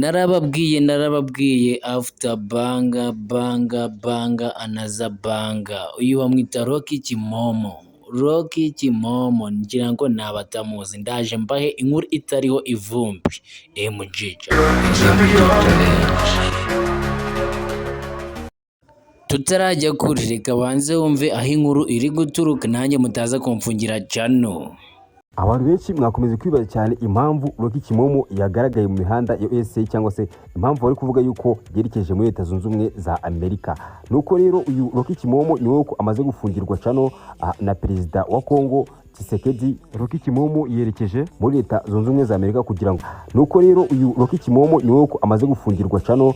Narababwiye, narababwiye, after banger, banger, banger, another banger. Uyu bamwita Rocky Kimomo. Rocky Kimomo, ngira ngo ni abatamuzi, ndaje mbahe inkuru itariho ivumbi. MG Challenge. Tutarajya kure, reka banze wumve aho inkuru iri guturuka, nanjye mutaza kumfungira channel. Abantu benshi mwakomeza kwibaza cyane impamvu Rocky Kimomo yagaragaye mu mihanda ya USA, cyangwa se impamvu bari kuvuga yuko yerekeje muri Leta Zunze Ubumwe za Amerika. Nuko rero uyu Rocky Kimomo ni uko amaze gufungirwa channel na perezida wa Kongo Tshisekedi, Rocky Kimomo yerekeje muri Leta Zunze Ubumwe za Amerika kugira ngo. Nuko rero uyu Rocky Kimomo ni uko amaze gufungirwa channel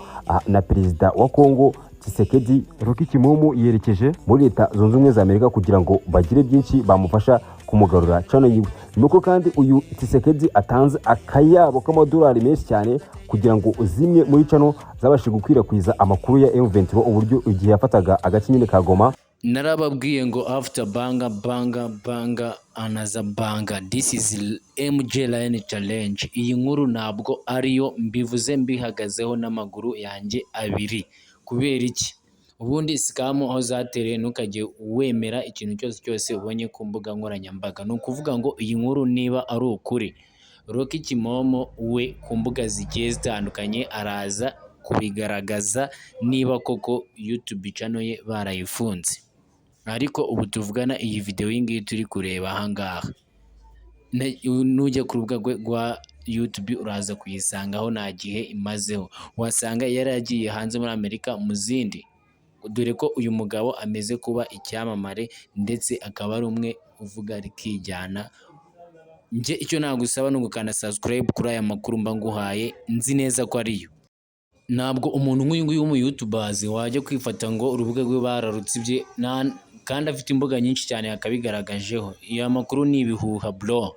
na perezida wa Kongo Tshisekedi, Rocky Kimomo yerekeje muri Leta Zunze Ubumwe za Amerika kugira ngo bagire byinshi bamufasha kumugarura channel yiwe. Nuko kandi uyu Tshisekedi atanze akayabo k'amadolari menshi cyane kugira ngo zimwe muri channel zabashije gukwirakwiza amakuru ya M23, uburyo igihe yafataga agace nyine ka Goma. Narababwiye ngo after banger, banger, banger, another banger. This is MJ Line Challenge. Iyi nkuru ntabwo ariyo, mbivuze mbihagazeho n'amaguru yanjye abiri. Kubera iki? Ubundi scam aho zatereye, ntukajye wemera ikintu cyose cyose ubonye ku mbuga nkoranyambaga. Ni ukuvuga ngo iyi nkuru niba ari ukuri, Rocky Kimomo we ku mbuga zigiye zitandukanye araza kubigaragaza niba koko YouTube channel ye barayifunze. Ariko ubu tuvugana, iyi video iyi ngiyi turi kureba aha ngaha, nujya ku rubuga rwe rwa YouTube uraza kuyisangaho, nta gihe imazeho. Wasanga yari yagiye hanze muri Amerika mu zindi, dore ko uyu mugabo ameze kuba icyamamare, ndetse akaba ari umwe uvuga rikijyana. Njye icyo nagusaba ni ugukanda subscribe kuri aya makuru mba nguhaye, nzi neza ko ariyo. Ntabwo umuntu nk'uyu nguyu w'umu YouTubers wajya kwifata ngo urubuga rwe bararutsibye kandi afite imbuga nyinshi cyane yakabigaragajeho. Iyo makuru ni ibihuha, bro.